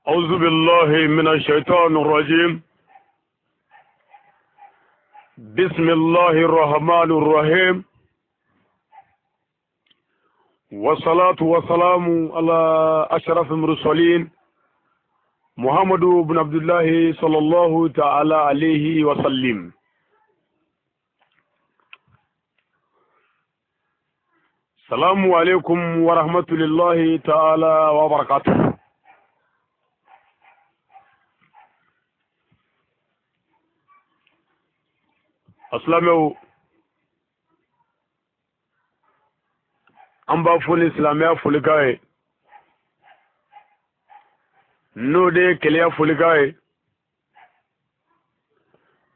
أعوذ بالله من الشيطان الرجيم. بسم الله الرحمن الرحيم. والصلاة والسلام على أشرف المرسلين محمد بن عبد الله صلى الله تعالى عليه وسلم. السلام عليكم ورحمة الله تعالى وبركاته. Asilamɛw, an b'a fɔ ni silamɛya folikan ye, n'o de ye keleya folikan ye,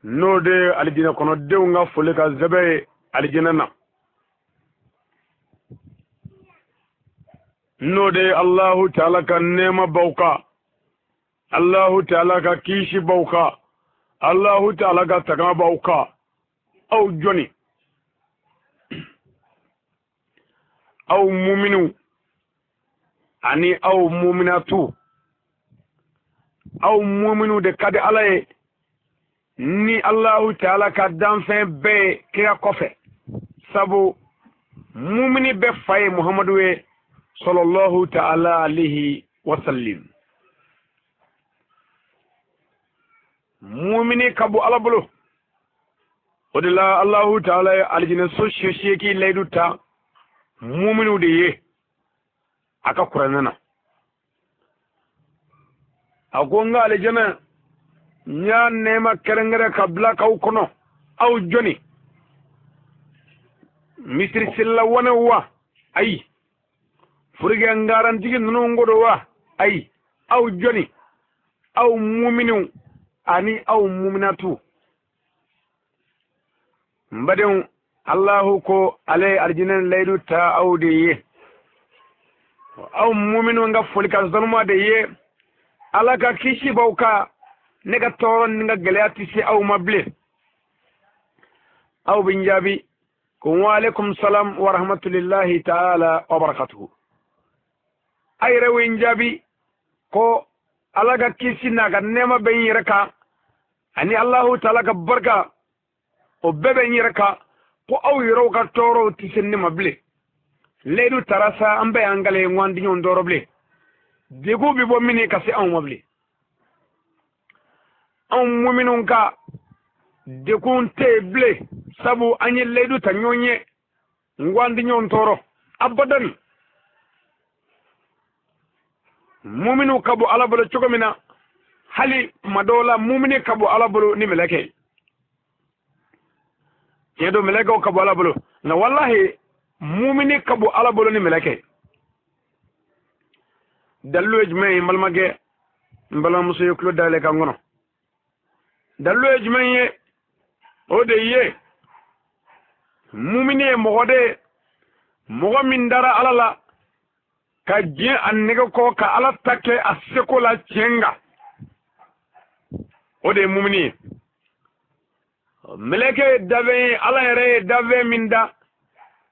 n'o de ye alijinɛ kɔnɔdenw ka folikan sɛbɛ ye alijinɛ na, n'o de ye Alahu taala ka nɛɛma b'aw kan, Alahu taala ka kisi b'aw kan, Alahu taala ka tanga b'aw kan. Aw jɔni, aw muminiw ani aw muminatu, aw muminiw de ka di Ala ye ni Alahu taala ka danfɛn bɛɛ ye kira kɔfɛ, sabu mumini bɛɛ fa ye Muhamadu ye sallallahu taala alayhi wa sallim. Mumini ka bon Ala bolo, o de la Alahu taala ye alijinɛ so 8 layidu ta muminiw de ye a ka kuranɛ na. A ko n ka alijinɛ n y'a nɛɛma kɛrɛnkɛrɛn ka bila k'aw kɔnɔ, aw jɔni, misiriselila wanew wa? Ayi. Furukɛ ngarantigi ninnu ko don wa? Ayi. Aw jɔni, aw muminiw ani aw muminatu. N badenw, Alahu ko ale ye alijinɛ layidu ta aw de ye, aw muminiw ka folikan sanuma de ye. Ala ka kisi b'aw kan, ne ka tɔɔrɔ ni n ka gɛlɛya tɛ se aw ma bilen. Aw bɛ n jaabi ko waaleykum salam wa rahmatulillahi taala wa barakatuhu. A yɛrɛ bɛ n jaabi ko Ala ka kisi n'a ka nɛɛma bɛ n yɛrɛ kan, ani Alahu taala ka barika o bɛɛ bɛ n yɛrɛ kan, ko aw yɛrɛw ka tɔɔrɔw tɛ se ne ma bilen. Layidu tara sa, an bɛɛ y'an kale n ko an tɛ ɲɔgɔn tɔɔrɔ bilen. Degun bɛ bɔ min ka se anw ma bilen. Anw muminw ka degun tɛ yen bilen, sabu an ye layidu ta ɲɔgɔn ye n ko an tɛ ɲɔgɔn tɔɔrɔ abadan. Muminiw ka bon Ala bolo cogo min na, hali tuma dɔw la mumini ka bon Ala bolo ni mɛlɛkɛ ye. Tiɲɛ don, mɛlɛkɛw ka bon Ala bolo, nka walahi mumini ka bon Ala bolo ni mɛlɛkɛ ye. Dalilu ye jumɛn ye n balimakɛ, n balimamuso ye tulo dayɛlɛ kan kɔnɔ? Dalilu ye jumɛn ye? O de ye mumini ye mɔgɔ de ye, mɔgɔ min dara Ala la ka diɲɛ a nɛgɛ kɔ ka Ala ta kɛ a seko la tiɲɛ kan, o de ye mumini ye. Mɛlɛkɛ ye dafɛn ye, Ala yɛrɛ ye dafɛn min da,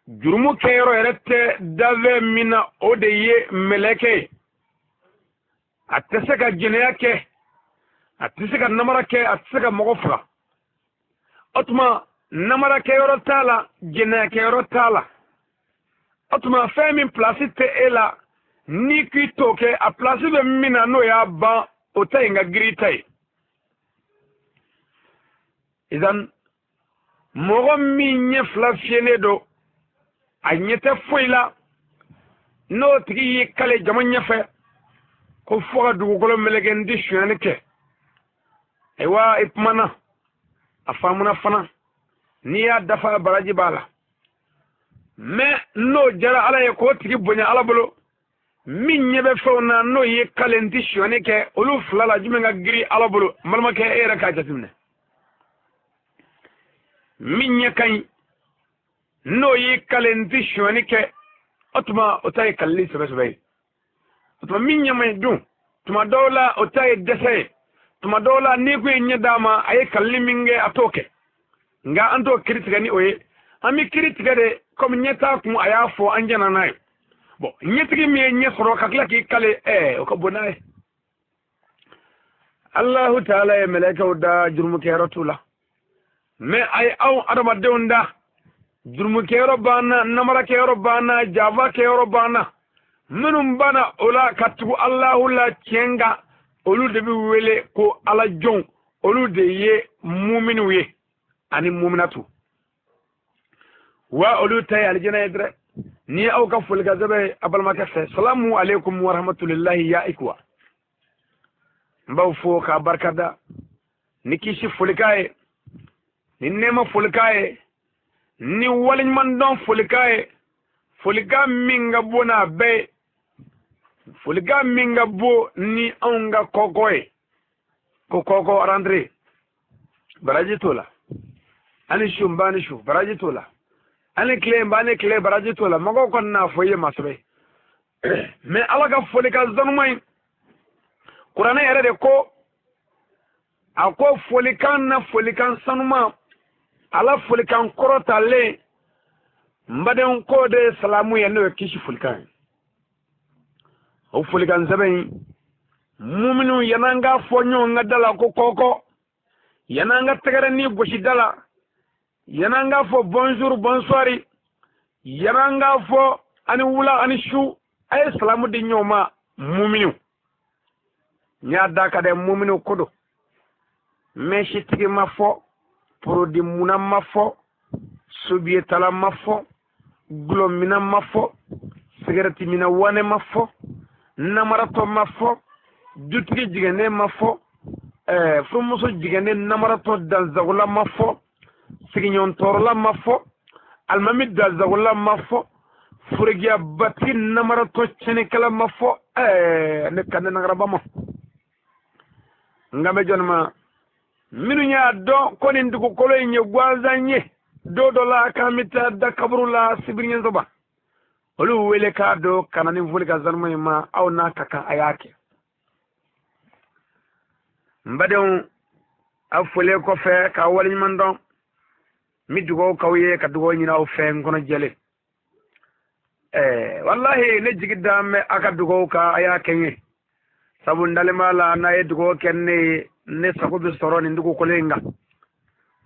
jurumu kɛyɔrɔ yɛrɛ tɛ dafɛn min na, o de ye mɛlɛkɛ ye. A tɛ se ka jɛnɛya kɛ, a tɛ se ka namara kɛ, a tɛ se ka mɔgɔ faga. O tuma namara kɛyɔrɔ t'a la, jɛnɛya kɛyɔrɔ t'a la. O tuma fɛn min pilasi tɛ e la, n'i k'i t'o kɛ, a pilasi bɛ min na n'o y'a ban, o ta in ka girin ta ye. Idan mɔgɔ min ɲɛ fila fiyɛlen don, a ɲɛ tɛ foyi la, n'o tigi y'i kale jama ɲɛfɛ ko fo ka dugukolo meleke n tɛ sonyali kɛ, ayiwa i kumana, a faamuna fana, n'i y'a dafa baraji b'a la. Mɛ n'o jara Ala ye k'o tigi bonya Ala bolo, min ɲɛ bɛ fɛnw na n'o ye kale n tɛ sonyali kɛ, olu fila la jumɛn ka girin Ala bolo? N balimakɛ, e yɛrɛ k'a jateminɛ. Min ɲɛ ka ɲi n'o ye kale n tɛ sonyali kɛ, o tuma o ta ye kalili sɛbɛ sɛbɛ ye. O tuma min ɲɛ man ɲi dun, tuma dɔw la o ta ye dɛsɛ ye, tuma dɔw la n'i ko ye ɲɛ d'a ma, a ye kalili min kɛ a t'o kɛ. Nka an t'o kiiri tigɛ ni o ye, an bɛ kiiri tigɛ de komi ɲɛ t'a kun, a y'a fɔ an jɛnna n'a ye. Bon, ɲɛtigi min ye ɲɛ sɔrɔ ka tila k'i kale, o ka bon n'a ye. Allahu taala ye mɛlɛkɛw da jurumukɛyɔrɔ t'u la, mais a ye anw adamadenw da, jurumukɛyɔrɔ b'an na, namarakɛyɔrɔ b'an na, janfa kɛyɔrɔ b'an na. Minnu banna o la ka tugu Alahu la tiɲɛ kan, olu de bɛ wele ko ala jɔnw, olu de ye muminiw ye ani muminatu. Wa olu ta ye alijana ye dɛrɛ. Ni aw ka folikan sɛbɛn ye a balimakɛ fɛ, salamu aleykum warahmatulilahi ya ikuwa. N b'aw fo k'a barikada ni kisi folikan ye, ni nɛɛma folikan ye, ni waleɲumandɔn folikan ye, folikan min ka bon n'a bɛɛ ye, folikan min ka bon ni anw ka kɔkɔ ye, ko kɔkɔ rentrée baraji t'o la, ani su n b'a ni su baraji t'o la, ani tile n b'a ni tile baraji t'o la. Mɔgɔw kɔni n'a fɔ i ye masɛbɛ, mais ala ka folikan sanuman in, kuranɛ yɛrɛ de ko, a ko folikan na folikan sanuman, ala folikan kɔrɔtalen, n badenw, k'o de ye salamu ye, n'o ye kisi folikan ye. O folikan sɛbɛn in, muminu, yan'an k'a fɔ ɲɔgɔn ka da la ko kɔkɔ, yan'an ka tɛgɛrɛ ni gosi da la, yan'an k'a fɔ bonjour bonsoir, yan'an k'a fɔ ani wula ani su, a ye salamu di ɲɔgɔn ma. Muminu, n y'a da ka dɛ, muminu ko don, mɛsitigi ma fɔ, porodi munna ma fɔ, sobiyetala ma fɔ, gulɔmina ma fɔ, sigɛrɛtimina wane ma fɔ, namaratɔ ma fɔ, dutigi jigɛnnen ma fɔ, furumuso jigɛnnen namaratɔ dansagola ma fɔ, sigiɲɔgɔn tɔɔrɔla ma fɔ, alimami dansagola ma fɔ, furugiyabatigi namaratɔ tiɲɛnikɛla ma fɔ. Ne ka ne nagaraba ma, n kan bɛ jɔnni ma? Minnu y'a dɔn ko nin dugukolo in ye gansan ye, don dɔ la k'an bɛ taa da kaburu la sibiri ɲɛsɔba, olu wele k'a don ka na ni folikan sanuman in ma. Aw n'a ka kan, a y'a kɛ. N badenw, aw folen kɔfɛ k'a waleɲuman dɔn, n bɛ dugawu k'aw ye ka dugawu ɲini aw fɛ n kɔnɔ jɛlen. Walahi ne jigi dan bɛ aw ka dugawu kan, a y'a kɛ n ye, sabu n dalen b'a la n'a ye dugawu kɛ ne ye, ne sago bɛ sɔrɔ nin dugukolo in kan.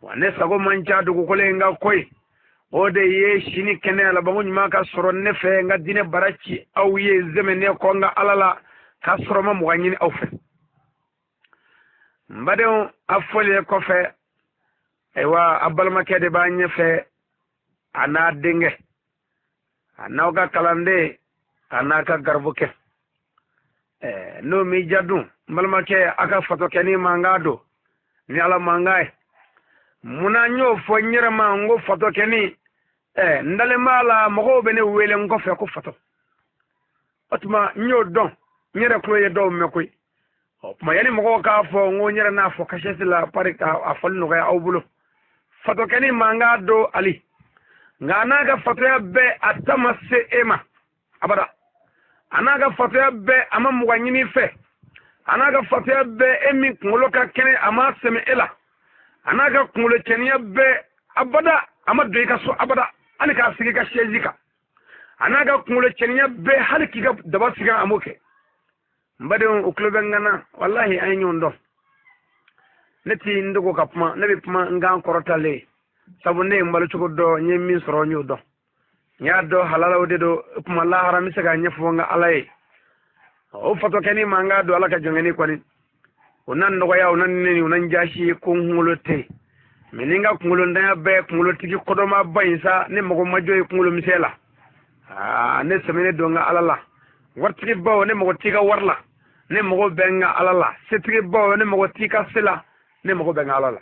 Wa ne sago man ca dugukolo in kan koyi, o de ye sini kɛnɛya labanko ɲuman ka sɔrɔ ne fɛ, n ka diinɛ bara ci aw ye zɛmɛnen kɔ n ka ala la, k'a sɔrɔ ma mɔgɔ ɲini aw fɛ. N badenw, a fɔlen kɔfɛ, ayiwa, a balimakɛ de b'a ɲɛfɛ, a n'a denkɛ, a n'aw ka kalanden, a n'a ka garibukɛ. N'o m'i ja dun, n balimakɛ, a ka fatɔkɛnin mankan don ni ala mankan ye. Munna n y'o fɔ n yɛrɛ ma n ko fatɔkɛnin? N dalen b'a la mɔgɔw bɛ ne wele n kɔfɛ ko fatɔ. O tuma n y'o dɔn, n yɛrɛ tulo ye dɔw mɛn koyi. O tuma yanni mɔgɔw k'a fɔ n ko n yɛrɛ n'a fɔ kasɛti la pari k'a fɔli nɔgɔya aw bolo, fatɔkɛnin mankan don ali, nka n'a ka fatɔya bɛɛ, a ta ma se e ma abada. A n'a ka fatɔya bɛɛ, a ma mɔgɔ ɲini fɛ. A n'a ka fatɔya bɛɛ, e min kunkolo ka kɛnɛ, a ma sɛmɛ e la. A n'a ka kunkolo cɛniya bɛɛ, abada a ma don i ka so abada, hali k'a sigi i ka sɛzi kan. A n'a ka kunkolo cɛniya bɛɛ, hali k'i ka daba sigi, a m'o kɛ. N badenw, o tulo bɛ n kan na, walahi an ye ɲɔgɔn dɔn. Ne ti n dogo ka kuma, ne bɛ kuma n kan kɔrɔtalen, sabu ne ye n balocogo dɔn, n ye min sɔrɔ n y'o dɔn, n y'a dɔn halalaw de don. Kuma lahara n bɛ se k'a ɲɛfɔ n ka ala ye. O fatɔkɛnin man k'a don ala ka jɔnkɛni kɔni, o na nɔgɔya, o na nɛni, o na jaasi ko n kunkolo tɛ yen. Mɛ ni n ka kunkolodanya bɛɛ kunkolotigi kɔdɔmaba in sa, ne mago ma jɔ ye kunkolo misɛn la. Aa, ne sɛmɛnen don n ka ala la. Waritigi baw, ne mago t'i ka wari la, ne mago bɛ n ka ala la. Setigi baw, ne mago t'i ka se la, ne mago bɛ n ka ala la.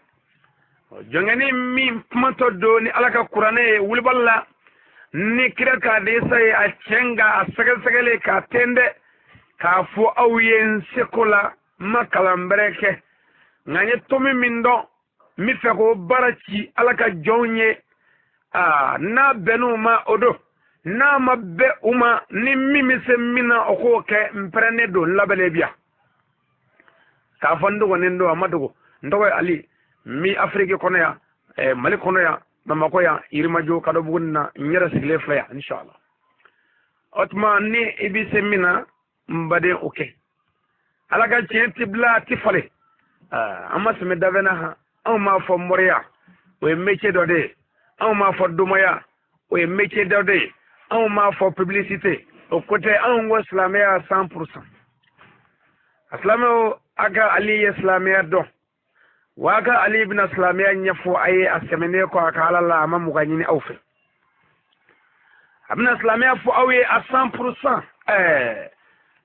Jɔnkɛni min kumatɔ don ni ala ka kuranɛ ye wulibali la, ni kira k'a desa ye a cɛ, nka a sɛgɛsɛgɛlen k'a tɛntɛ k'a fɔ aw ye n seko la, n ma kalan bɛrɛ kɛ, nka n ye tomi min dɔn, n bɛ fɛ k'o baara ci ala ka jɔnw ye. Aa, n'a bɛnn'u ma o don, n'a ma bɛn u ma, ni min bɛ se min na o k'o kɛ. N pɛrɛnnen don, n labɛnnen bi yan k'a fɔ n dɔgɔnin don, a ma dogo. N tɔgɔ ye Ali, n bɛ Afiriki kɔnɔ yan, Mali kɔnɔ yan, Bamakɔ yan, Yirimajɔ Kadɔbugu na, n yɛrɛ sigilen filɛ yan inshallah. O tuma ni i bɛ se min na, n baden, o kɛ. Ala ka tiɲɛ ti bila, a ti falen. An ma sɛmɛ dabɛnna han. Anw m'a fɔ moriya, o ye métier dɔ de ye. Anw m'a fɔ domaya, o ye métier dɔ de ye. Anw m'a fɔ publicité, o ko tɛ. Anw ko silamɛya 100%. A silamɛw, a ka Ali ye silamɛya dɔn wa? A ka Ali bɛna silamɛya ɲɛfɔ a ye. A sɛmɛnen kɔ a ka Ala la, a ma mugan ɲini aw fɛ. A bɛna silamɛya fɔ aw ye a 100%.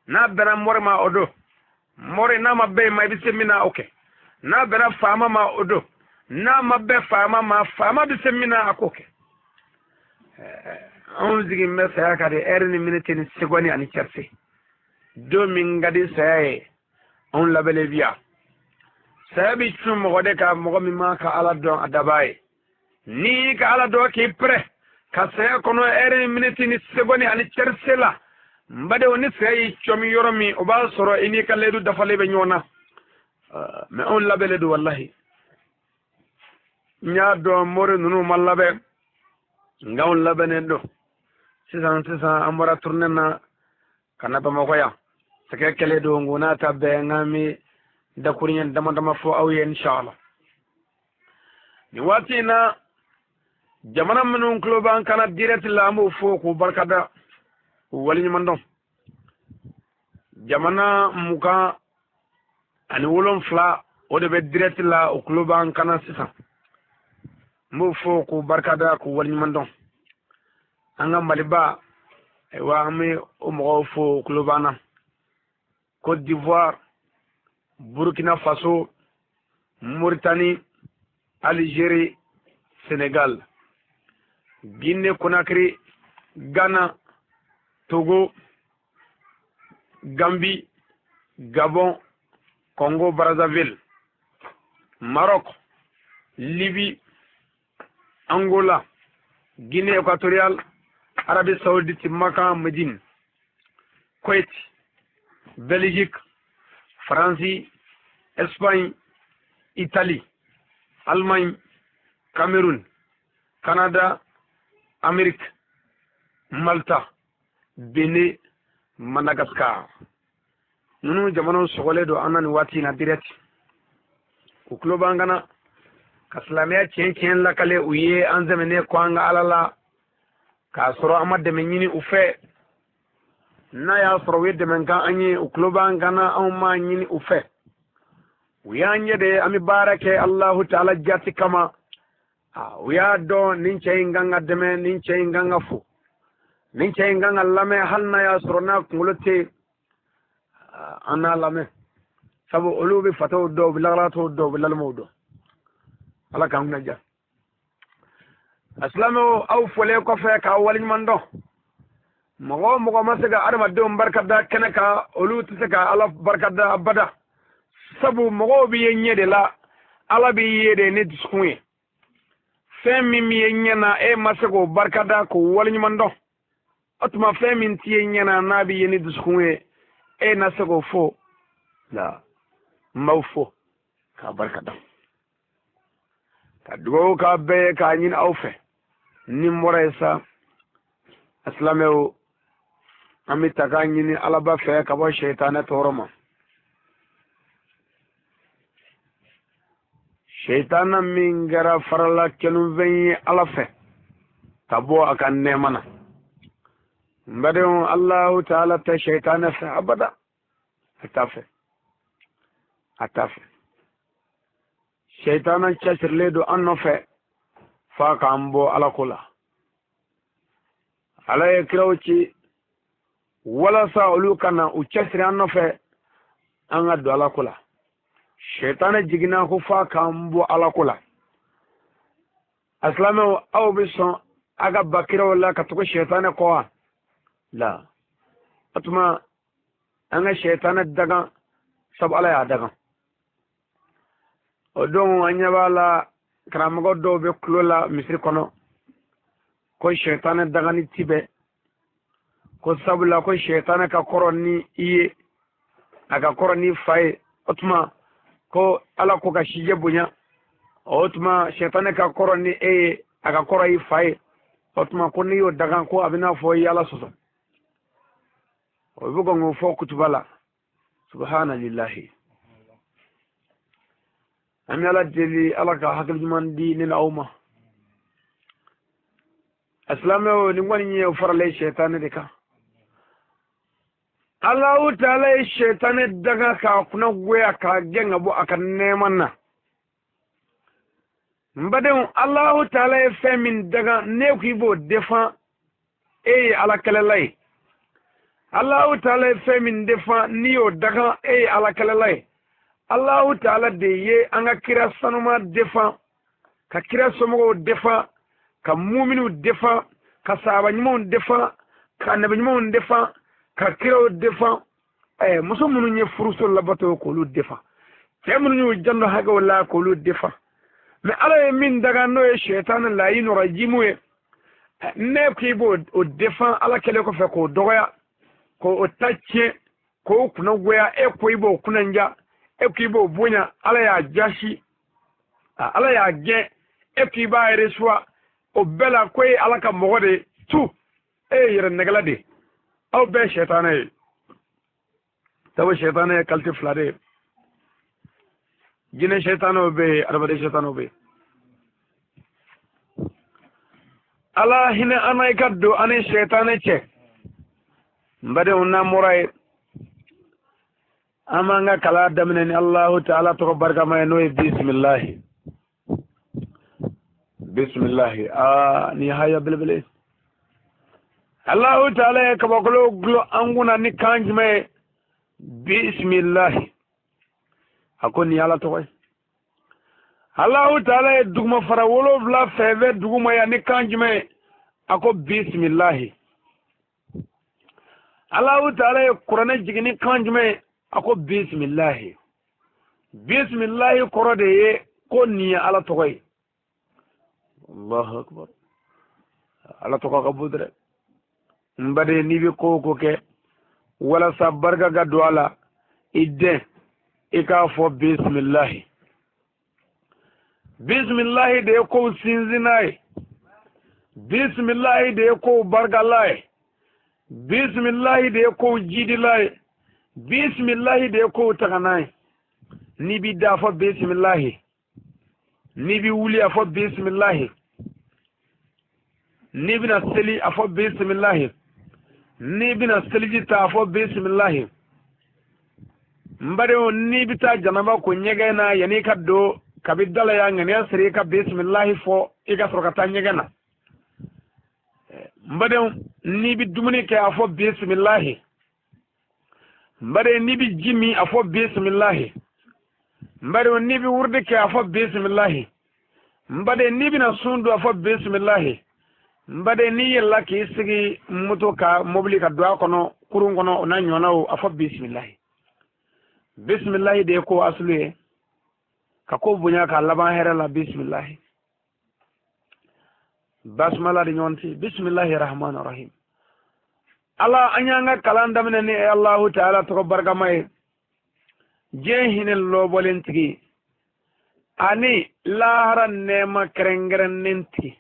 N'a bɛnna mori ma, o don mori. N'a ma bɛn ma, i bɛ se min na, o kɛ. N'a bɛnna faama ma, o don. N'a ma bɛn faama ma, faama bɛ se min na, a k'o kɛ. Anw sigi bɛ saya ka di ɛri ni miniti ni segɔni ani cɛrise. Don min ka di saya ye, anw labɛnnen bi yan. Saya bɛ cun mɔgɔ de kan, mɔgɔ min ma ka Ala dɔn a dabaa ye. N'i ka Ala dɔn k'i pɛrɛ ka saya kɔnɔ ɛri ni miniti ni segɔni ani cɛrise la, n badenw, ni saya y'i cɔmi yɔrɔ min, o b'a sɔrɔ i n'i ka layidu dafalen bɛ ɲɔgɔn na. Mɛ anw labɛnnen don, walahi. N y'a dɔn mori ninnu ma labɛn, nka anw labɛnnen don. Sisan sisan an bɔra tournée na ka na Bamakɔ yan. Sɛgɛ kɛlen don, nko n'a ta bɛɛ, n k'an bɛ dakuruɲɛ dama dama fɔ aw ye, inshallah. Nin waati in na, jamana minnu tulo b'an kana direct la, an b'o fo k'u barikada, k'u waleɲuman dɔn. Jamana 27, o de bɛ direct la, o tulo b'an kana sisan. N b'o fo k'u barikada, k'u waleɲuman dɔn. An ka Maliba, ayiwa, an bɛ o mɔgɔw fo, o tulo b'an na. Côte d'Ivoire, Burkina Faso, Mauritanie, Algérie, Sénégal, Guinée Conakry, Ghana, Togo, Gambie, Gabon, Congo Brazzaville, Maroc, Libye, Angola, Guinée équatoriale, Arabie Saoudite, Makan, Médine, Kuwait, Belgique, France, Espagne, Italie, Allemagne, Cameroun, Canada, Amérique, Malta, Bénin, Madagascar. Ninnu jamanaw sɔgɔlen don an na nin waati in na direct. U tulo b'an kana ka silamɛya tiɲɛ tiɲɛ lakale u ye. An sɛmɛnen kɔ an ka Ala la, k'a sɔrɔ an ma dɛmɛ ɲini u fɛ. N'a y'a sɔrɔ u ye dɛmɛ kan an ye, u tulo b'an kana, anw m'a ɲini u fɛ. U y'an ɲɛ de, an bɛ baara kɛ Alahu Taala jati kama. U y'a dɔn nin cɛ in kan ka dɛmɛ, nin cɛ in kan ka fo, nin cɛ in kan ka lamɛn, hali n'a y'a sɔrɔ n'a kunkolo tɛ yen, an n'a lamɛn, sabu olu bɛ fataw dɔn, u bɛ lagalatɔw dɔn, u bɛ lalimaw dɔn. Ala k'an kunna diya. A silamɛw, aw fɔlen kɔfɛ k'aw waleɲuman dɔn, mɔgɔ o mɔgɔ ma se ka adamadenw barika da kɛnɛ kan, olu tɛ se ka Ala barika da abada, sabu mɔgɔw bɛ ye ɲɛ de la, Ala bɛ ye de ni dusukun ye. Fɛn min bɛ ye ɲɛ na, e ma se k'o barika da k'o waleɲuman dɔn, o tuma fɛn min t'i ye ɲɛ na, n'a bɛ ye ni dusukun ye, e na se k'o fo la. N b'aw fo k'a barika da, ka dugawu k'a bɛɛ ye, k'a ɲini aw fɛ. Ni n bɔra yen sa, a silamɛw, an bɛ ta k'a ɲini Alaba fɛ ka bɔ sɛtanɛ tɔɔrɔ ma. Sɛtanɛ min kɛra farala kɛnufɛn ye Ala fɛ ka bɔ a ka nɛɛma na. N badenw, Alahu Taala tɛ sɛtanɛ fɛ abada, a t'a fɛ, a t'a fɛ. Sɛtanɛ cɛsirilen don an nɔfɛ f'a k'an bɔ Ala ko la. Ala ye kiraw ci walasa olu ka na u cɛsiri an nɔfɛ an ka don Ala ko la. Sɛtanɛ jiginna ko f'a k'an bɔ Ala ko la. A silamɛw, aw bɛ sɔn a ka ba kiraw la ka tugu sɛtanɛ kɔ wa? La. O tuma an ka sɛtanɛ dagan, sabu Ala y'a dagan. O don, an ɲɛ b'a la, karamɔgɔ dɔw bɛ kulo la misiri kɔnɔ ko sɛtanɛ dagani ti bɛn, ko sabula ko sɛtanɛ ka kɔrɔ ni i ye, a ka kɔrɔ ni fa ye. O tuma ko Ala ko ka sijɛ bonya. O tuma sɛtanɛ ka kɔrɔ ni e ye, a ka kɔrɔ i fa ye. O tuma ko n'i y'o dagan, ko a bɛ n'a fɔ i Ala sɔsɔ. O bɛ kɔn k'o fɔ kutuba la. Subhanalillahi. An bɛ Ala deli, Ala ka hakili ɲuman di ne n'aw ma. A silamɛw, nin kɔni ye o faralen sɛtanɛ de kan. Alahu taala ye sɛtanɛ daga k'a kunna goya, k'a gɛn ka bɔ a ka nɛɛma na. N badenw, Alahu taala ye fɛn min daga, ne ko i b'o defan, e ye Ala kɛlɛla ye. Alahu taala ye fɛn min defan, n'i y'o daga, e ye Ala kɛlɛla ye. Alahu taala de ye an ka kira sanuma defan, ka kira somɔgɔw defan, ka muminiw defan, ka sahaba ɲumanw defan, ka nabi ɲumanw defan, ka kiraw defan. Muso minnu ye furuso labato, k'olu defan. Cɛ minnu y'u janto hakɛw la, k'olu defan. Mɛ Ala ye min daga, n'o ye sɛtan layi nɔrɔjimu ye, ne k'i b'o o defan, Ala kɛlen kɔfɛ k'o dɔgɔya, k'o ta tiɲɛ, k'o kunna goya, e ko i b'o kunnanja, e ko i b'o bonya. Ala y'a jasi, Ala y'a gɛn, e ko i b'a reçoit. O bɛɛ la, ko e ye Ala ka mɔgɔ de ye tu, e ye yɛrɛ nɛgɛla de ye. Aw bɛɛ ye sɛtanɛ ye. Sabu sɛtanɛ ye qualité fila de ye: jinɛ sɛtanɛw bɛ yen, adamaden sɛtanɛw bɛ yen. Ala hinɛ an na, i ka don an ni sɛtanɛ cɛ. N badenw, n'an bɔra yen, an b'an ka kalan daminɛ ni Alahu taala tɔgɔ barikama ye, n'o ye bisimilahi. Bisimilahi, aa, nin ye haya belebele. Alahu taala ye kabakolo gulon an kunna ni kan jumɛn ye? Bisimilahi. A ko nin ye Ala tɔgɔ ye. Alahu taala ye duguma fara 7 fɛn fɛn duguma yan ni kan jumɛn ye? A ko bisimilahi. Alahu taala ye kuranɛ jigin ni kan jumɛn ye? A ko bisimilahi. Bisimilahi kɔrɔ de ye ko nin ye Ala tɔgɔ ye. Allahu akbar, Ala tɔgɔ ka bon dɛ. N baden, n'i bɛ ko o ko kɛ walasa barika ka don a la, i den i k'a fɔ bisimilahi. Bisimilahi de ye kow sinsinna ye, bisimilahi de ye kow barikala ye, bisimilahi de ye kow jidila ye, bisimilahi de ye kow tagana ye. N'i b'i da, a fɔ bisimilahi. N'i bɛ wuli, a fɔ bisimilahi. N'i bɛna seli, a fɔ bisimilahi. N'i bɛna seliji ta, a fɔ bisimilahi. N badenw, n'i bɛ taa janaba ko ɲɛgɛn na, yanni i ka don kabi da la yan, ŋaniya siri, i ka bisimilahi fɔ, i ka sɔrɔ ka taa ɲɛgɛn na. N badenw, n'i bɛ dumuni kɛ, a fɔ bisimilahi. N baden, n'i bɛ ji min, a fɔ bisimilahi. N badenw, n'i bɛ wurudi kɛ, a fɔ bisimilahi. N baden, n'i bɛna sun don, a fɔ bisimilahi. N baden, n'i yɛlɛla k'i sigi moto ka mobili ka don a kɔnɔ, kurun kɔnɔ, o n'a ɲɔgɔnnaw, a fɔ bisimilahi. Bisimilahi de ye ko asulu ye, ka ko bonya k'a laban hɛrɛ la. Bisimilahi, basumala de ɲɔgɔn tɛ. Bisimilahi rahman rahim. Ala, an y'an ka kalan daminɛ ni Alahu taala tɔgɔ barikama ye, diɲɛ hinɛ lɔbɔlen tigi ani lahara nɛɛma kɛrɛnkɛrɛnnen tigi.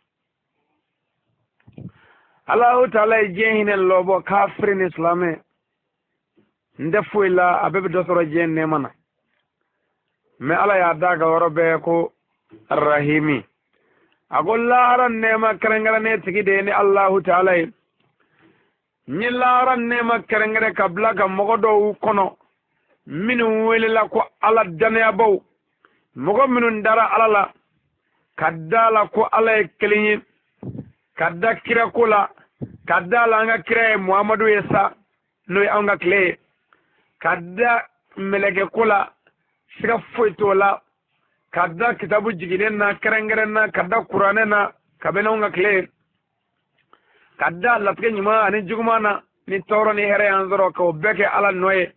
Alahu taala ye diɲɛ hinɛ lɔbɔ kafiri ni silamɛ, n tɛ foyi la, a bɛɛ bɛ dɔ sɔrɔ diɲɛ nɛɛma na. Mɛ Ala y'a da ka yɔrɔ bɛɛ ko rahimi. A ko lahara nɛɛma kɛrɛnkɛrɛnnen tigi de ye ni Alahu taala ye. N ye lahara nɛɛma kɛrɛnkɛrɛn ka bila ka mɔgɔ dɔw kɔnɔ minnu welela ko Ala dannayabaw, mɔgɔ minnu dara Ala la, ka da la ko Ala ye kelen ye, ka da kira ko la, ka da la an ka kira ye Muhamadu ye sa, n'o ye anw ka tile ye, ka da mɛlɛkɛ ko la, siga foyi t'o la, ka da kitabu jiginnen na kɛrɛnkɛrɛn na, ka da kuranɛ na ka bɛn n'anw ka tile ye, ka da latigɛ ɲuman ani juguman na. Ni tɔɔrɔ ni hɛrɛ y'an sɔrɔ, k'o bɛɛ kɛ Ala nɔ ye,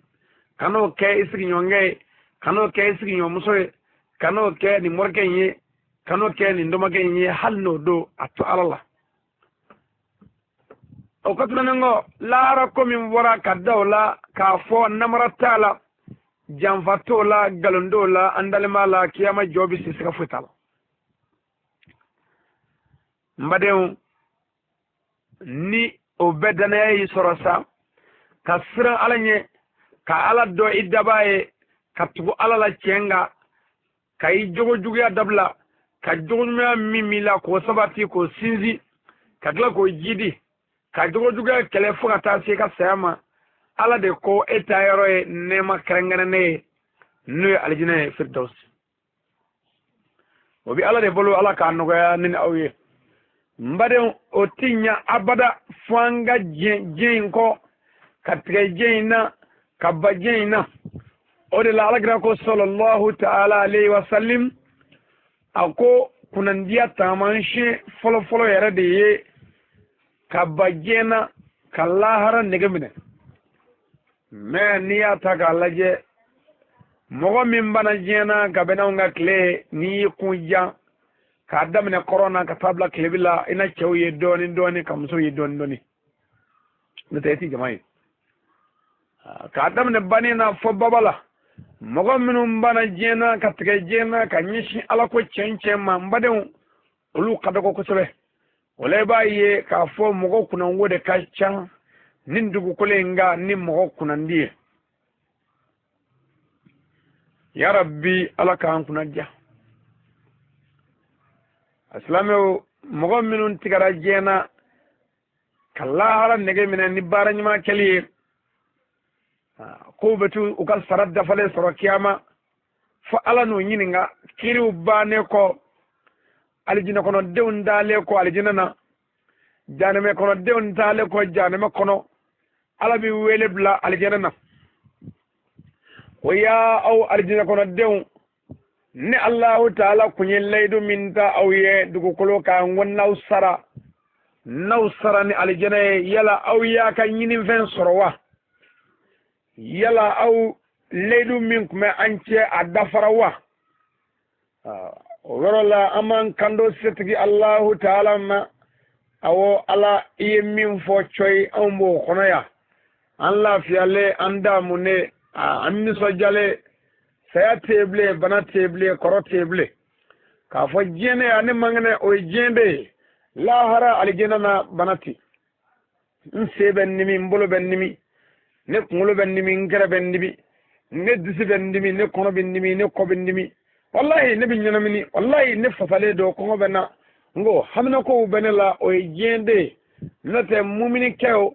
ka n'o kɛ i sigiɲɔgɔnkɛ ye, ka n'o kɛ i sigiɲɔgɔnmuso ye, ka n'o kɛ nin morikɛ in ye, ka n'o kɛ nin dɔmɔkɛ in ye, hali n'o don, a to Ala la. O kɔtɛmɛnen kɔ, lahara ko min fɔra, ka da o la k'a fɔ namara t'a la, janfa t'o la, nkalon t'o la, an dalen b'a la, kiyama jɔ bɛ se, siga foyi t'a la. N badenw, ni o bɛɛ danaya y'i sɔrɔ sa, ka siran Ala ɲɛ, ka Ala dɔn i dabaa ye, ka tugu Ala la tiɲɛ kan. Ka i jogo juguya dabila, ka jogo ɲumanya min b'i la k'o sabati, k'o sinsin, ka tila k'o jidi, ka jogo juguya kɛlɛ fo ka taa se i ka saya ma. Ala de ko e ta yɔrɔ ye nɛɛma kɛrɛnkɛrɛnnen ye, n'o ye alijinɛ ye, firdausi. O bɛ Ala de bolo, Ala k'a nɔgɔya ni aw ye. N badenw, o ti ɲa abada fo an ka diɲɛ diɲɛ in kɔ, ka tigɛ diɲɛ in na, ka ba diɲɛ in na. O de la Alakira ko sallallahu ta'ala alayhi wa sallim, a ko kunnandiya taamasiyɛn fɔlɔfɔlɔ yɛrɛ de ye ka ba diɲɛ na, ka lahara nege minɛ. Mɛ n'i y'a ta k'a lajɛ, mɔgɔ min bana diɲɛ na ka bɛn n'anw ka tile, n'i y'i kun jan k'a daminɛ kɔrɔn na ka taa bila tilebi la, i na cɛw ye dɔɔni dɔɔni, ka musow ye dɔɔni dɔɔni, n'o tɛ e ti jama ye. K'a daminɛ banni na fɔ baba la, mɔgɔ minnu banna diɲɛ na, ka tigɛ diɲɛ na, ka ɲɛsin Ala ko cɛn cɛn ma, n badenw, olu ka dɔgɔ kosɛbɛ. O la i b'a ye k'a fɔ mɔgɔ kunnango de ka ca ni dugukolo in kan ni mɔgɔ kunnandi ye. Ya Rabbi, Ala k'an kunna diya. A silamɛw, mɔgɔ minnu tigɛra diɲɛ na ka lahara nege minɛ ni baara ɲuman kɛli ye, k'u bɛ t'u ka sara dafalen sɔrɔ kiyama, fo Ala n'u ɲininka kiiriw bannen kɔ, alijinɛ kɔnɔdenw dalen kɔ alijinɛ na, janɛmɛ kɔnɔdenw taalen kɔ janɛmɛ kɔnɔ. Ala bɛ wele bila alijinɛ na ko yaa aw alijinɛ kɔnɔdenw, ni Alahu taala kun ye layidu min ta aw ye dugukolo kan, ko n'aw sara ni alijinɛ ye, yala aw y'a ka ɲinifɛn sɔrɔ wa? Yala aw layidu min tun bɛ an cɛ, a dafara wa? O yɔrɔ la, an b'an kanto setigi Alahu taala ma: awɔ Ala, i ye min fɔ cɔyi, anw b'o kɔnɔ yan, an lafiyalen, an damunen, an nisɔndiyalen. Saya tɛ yen bilen, bana tɛ yen bilen, kɔrɔ tɛ yen bilen. K'a fɔ diɲɛ ne ani mankɛnɛ, o ye diɲɛ de ye. Lahara alijinɛ na, bana tɛ. N sen bɛ n dimi, n bolo bɛ n dimi, ne kunkolo bɛ n dimi, n kɛrɛ bɛ n dimi, ne disi bɛ n dimi, ne kɔnɔ bɛ n dimi, ne kɔ bɛ n dimi, walahi ne bɛ ɲɛnamini, walahi ne fasalen don, kɔngɔ bɛ n na, n ko haminakow bɛ ne la. O ye diɲɛ de ye. N'o tɛ, muminikɛ o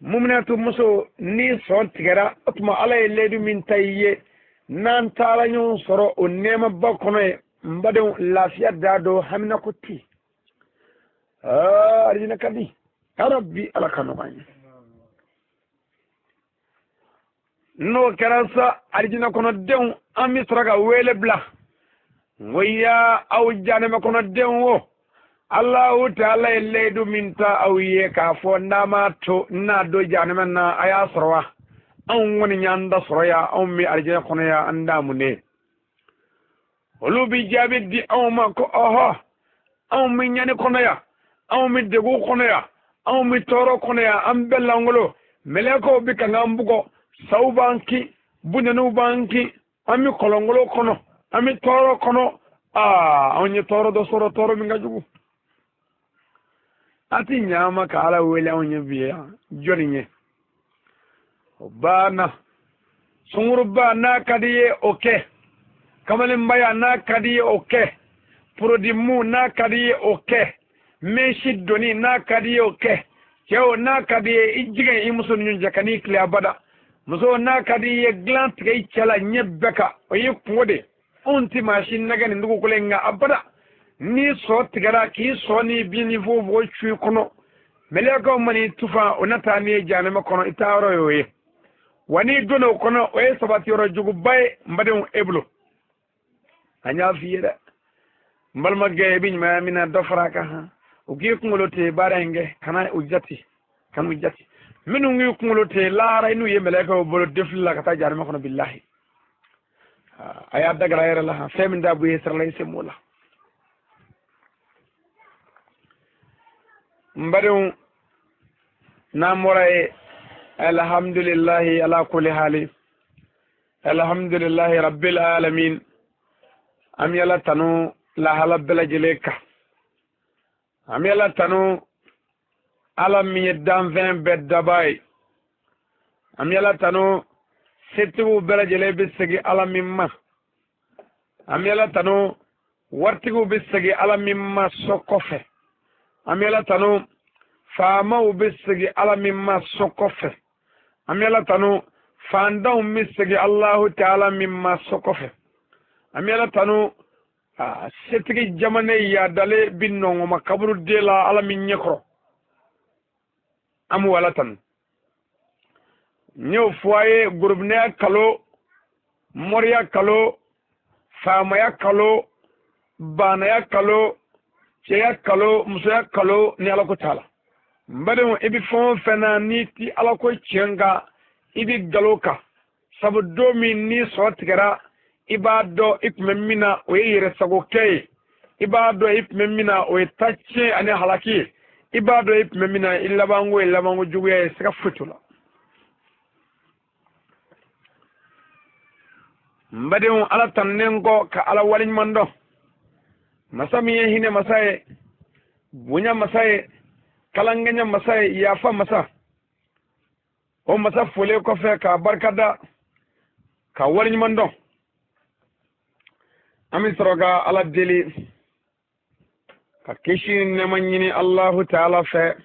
muminatu muso, ni sɔn tigɛra, o tuma Ala ye layidu min ta i ye, n'an taara ɲɔgɔn sɔrɔ o nɛɛmaba kɔnɔ ye, n badenw, lafiya da don, haminako ti. Alijinɛ ka di. Ya Rabbi, Ala ka nɔgɔya an ye. N'o kɛra sa, alijinɛ kɔnɔdenw, an bɛ sɔrɔ ka wele bila n ko yaa aw janɛmɛ kɔnɔdenw o, Alahu taala ye layidu min ta aw ye k'a fɔ n'a m'a to n'a don janɛmɛ na, a y'a sɔrɔ wa? Anw kɔni y'an da sɔrɔ yan, anw bɛ alijinɛ kɔnɔ yan, an damunen. Olu bɛ jaabi di anw ma ko ɔhɔ, anw bɛ ɲani kɔnɔ yan, anw bɛ degun kɔnɔ yan, anw bɛ tɔɔrɔ kɔnɔ yan, an bɛɛ langolo, mɛlɛkɛw bɛ ka k'an bugɔ, saw b'an kin, bunteniw b'an kin, an bɛ kɔlɔnkolo kɔnɔ, an bɛ tɔɔrɔ kɔnɔ. Aa, anw ye tɔɔrɔ dɔ sɔrɔ, tɔɔrɔ min ka jugu. A ti ɲaama ka Ala wele anw ye bi yan jɔnni ye? O banna. Sunguruba n'a ka di ye, o kɛ. Kamalenbaya n'a ka di ye, o kɛ. Porodimu n'a ka di ye, o kɛ. Mèche doni n'a ka di ye, o kɛ. Cɛw, n'a ka di ye, i jigin i muso ni ɲɔgɔn cɛ, ka n'i tile abada. Muso, n'a ka di ye, dilan tigɛ i cɛ la ɲɛ bɛɛ kan, o y'i kungo de. Anw ti maa si nɛgɛ nin dugukolo in kan abada. Ni sɔ tigɛra k'i sɔ ni bin ni fogofogo cu i kɔnɔ, mɛlɛkɛw man'i tufa, o na taa n'i ye jahanama kɔnɔ. I taa yɔrɔ y'o ye wa? N'i donna o kɔnɔ, o ye sabati yɔrɔ juguba ye, n badenw, e bolo. An y'a f'i ye dɛ, n balimakɛ, i bɛ ɲumanya min na, dɔ fara a kan han. U k'i kunkolo ten baara in kɛ, kana u jate, kana u jate. Minnu k'i kunkolo ten, lahara i n'u ye mɛlɛkɛw bolo defili la ka taa jahanama kɔnɔ. Bilahi, a y'a dagara yɛrɛ la han. Fɛn min t'a bɔ i sira la, i sen b'o la. N badenw, n'an bɔra ye, alhamdulillahi ala kulli hali, alhamdulillahi rabbil alamin. An bɛ Ala tanu lahala bɛɛ lajɛlen kan. An bɛ Ala tanu, Ala min ye danfɛn bɛɛ daba ye. An bɛ Ala tanu, setigiw bɛɛ lajɛlen bɛ segin Ala min ma. An bɛ Ala tanu waritigiw bɛ segin Ala min ma so kɔfɛ. An bɛ Ala tanu faamaw bɛ segin Ala min ma so kɔfɛ. An bɛ Ala tanu fantanw bɛ segin Alahu taala min ma so kɔfɛ. An bɛ Ala tanu setigi jamana yaadalen bi nɔngɔma kaburuden la Ala min ɲɛkɔrɔ. An b'o Ala tanu. N y'o fɔ a ye gorobinɛya kalo, mɔriya kalo, faamaya kalo, baanaya kalo, cɛya kalo, musoya kalo ni Ala ko t'a la. N badenw, i bɛ fɛn o fɛn na n'i ti Ala ko tiɲɛ kan, i bɛ nkalon kan. Sabu don min ni sɔ tigɛra, i b'a dɔn i tun bɛ min na o ye yɛrɛsagokɛ ye. I b'a dɔn i tun bɛ min na o ye tacɛn ani halaki ye. I b'a dɔn i tun bɛ min na i labanko ye labanko juguya ye, siga foyi t'o la. N badenw, Ala tanunen kɔ ka Ala waleɲuman dɔn, masa min ye hinɛ masa ye, bonya masa ye, kalankɛɲɛ masa ye, yafa masa, o masa folen kɔfɛ k'a barikada ka waleɲuman dɔn, an bɛ sɔrɔ ka Ala deli ka kisi ni nɛɛma ɲini Alahu taala fɛ,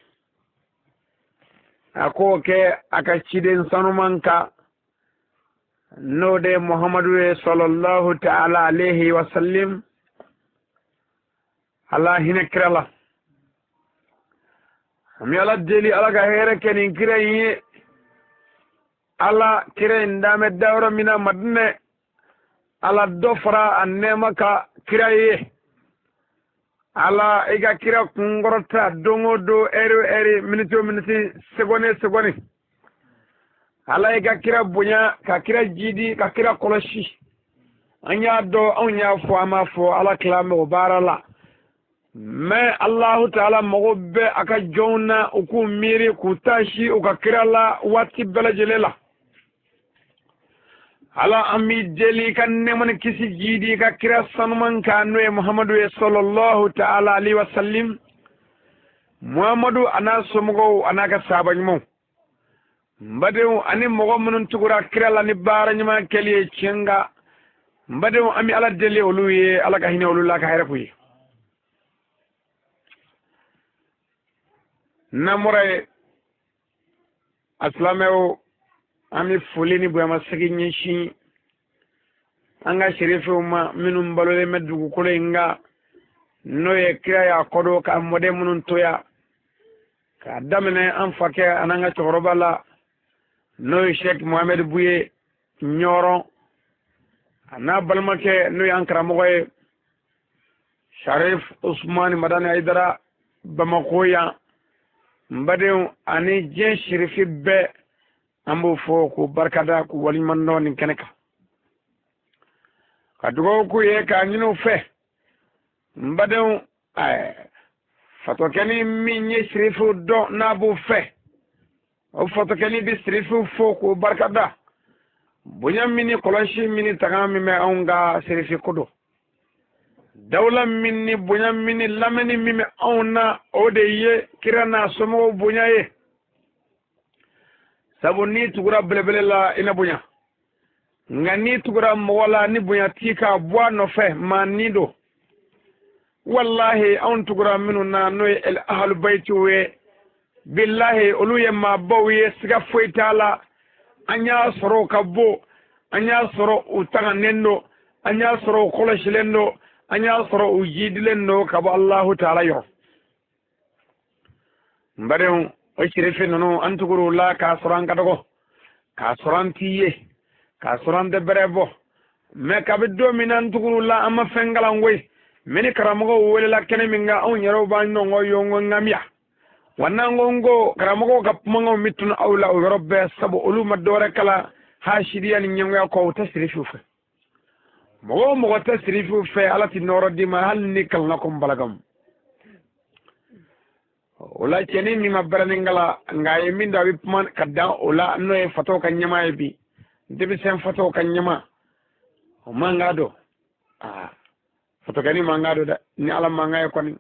a k'o kɛ a ka ciden sanuman kan, n'o de ye Muhamadu ye sɔlɔlahu taala alayhi wa salim. Ala hinɛ kira la. An bɛ Ala deli Ala ka hɛrɛ kɛ nin kira in ye. Ala kira in danbɛ dayɔrɔ min na Madinɛ, Ala dɔ fara a nɛɛma kan kira ye. Ala i ka kira kunkɔrɔta don o don, ɛri o ɛri, miniti o miniti, segɔni o segɔni. Ala i ka kira bonya, ka kira jidi, ka kira kɔlɔsi. An y'a dɔn, anw y'a fɔ, an m'a fɔ, Ala tila mɛ o baara la. Mɛ Alahu taala mago bɛ a ka jɔnw na, u k'u miiri, k'u taasi u ka kira la waati bɛɛ lajɛlen la. Ala an b'i deli i ka nɛɛma ni kisi jidi i ka kira sanuman kan, n'o ye Muhamadu ye sɔlɔlahu taala alayhi wa salim. Muhamadu a n'a somɔgɔw a n'a ka sahaba ɲumanw. N badenw, ani mɔgɔ minnu tugura kira la ni baara ɲuman kɛli ye tiɲɛ kan, n badenw, an bɛ Ala deli olu ye, Ala ka hinɛ olu la, ka hɛrɛ k'u ye. N'an bɔra yen, a silamɛw, an bɛ foli ni bonyamasegin ɲɛsin an ka serifew ma minnu balolen bɛ dugukolo in kan, n'o ye kira y'a kɔdon ka mɔden minnu to yan, k'a daminɛ an fakɛ an'an ka cɛkɔrɔba la, n'o ye Sɛki Mohamɛdi Buye Ɲɔrɔn, a n'a balimakɛ n'o y'an karamɔgɔ ye Sharif Usumani Madani Hayidara Bamako yan. N badenw, ani diɲɛ serifi bɛɛ, an b'o fɔ k'u barikada, k'u waleɲuman dɔn nin kɛnɛ kan, ka dugawu k'u ye, k'a ɲini u fɛ. N badenw, fatɔkɛni min ye sirifiw dɔn n'a b'o fɛ, o fatɔkɛni bɛ sirifiw fo k'u barikada. Bonya min ni kɔlɔsi min ni taga min bɛ anw ka sirifi ko dɔn, dawula min ni bonya min ni lamɛnni min bɛ anw na, o de ye kira n'a somɔgɔw bonya ye. Sabu n'i tugura belebele la, i na bonya, nka n'i tugura mɔgɔ la ni bonya t'i ka bɔ a nɔfɛ, maa ni don. Walahi, anw tugura minnu na, n'o ye el ahalubayitiw ye, bilahi olu ye maabaw ye, siga foyi t'a la. An y'a sɔrɔ u ka bon, an y'a sɔrɔ u tagannen don, an y'a sɔrɔ u kɔlɔsilen don, an y'a sɔrɔ u jidilen don ka bɔ Alahu taala yɔrɔ. N badenw, o sirifi ninnu, an tugur'u la k'a sɔrɔ an ka dɔgɔ, k'a sɔrɔ an t'i ye, k'a sɔrɔ an tɛ bɛrɛ bɔ. Mɛ kabi don min na an tugur'u la, an ma fɛn kalan koyi. Mɛ ni karamɔgɔw welela kɛnɛ min kan, anw yɛrɛw b'an ɲɔgɔn yongo ŋamiya. Wa n'an ko n ko karamɔgɔw ka kumakanw bɛ tunu aw la o yɔrɔ bɛɛ, sabu olu ma dɔwɛrɛ kalan hasidiya ni ɲɛngoya kɔ, u tɛ sirifiw fɛ. Mɔgɔ o mɔgɔ tɛ sirifiw fɛ, Ala tɛ nɔɔrɔ d'i ma, hali ni kalanna ko n balakamu. O la cɛnin min ma bɛrɛnin kalan, nka a ye min dɔn, a bɛ kuma ka dan o la, n'o ye fatɔw ka ɲɛmaa ye bi, denmisɛn fatɔw ka ɲɛmaa, o man k'a dɔn. Aa, fatɔkɛnin man k'a dɔn dɛ, ni Ala man k'a ye kɔni.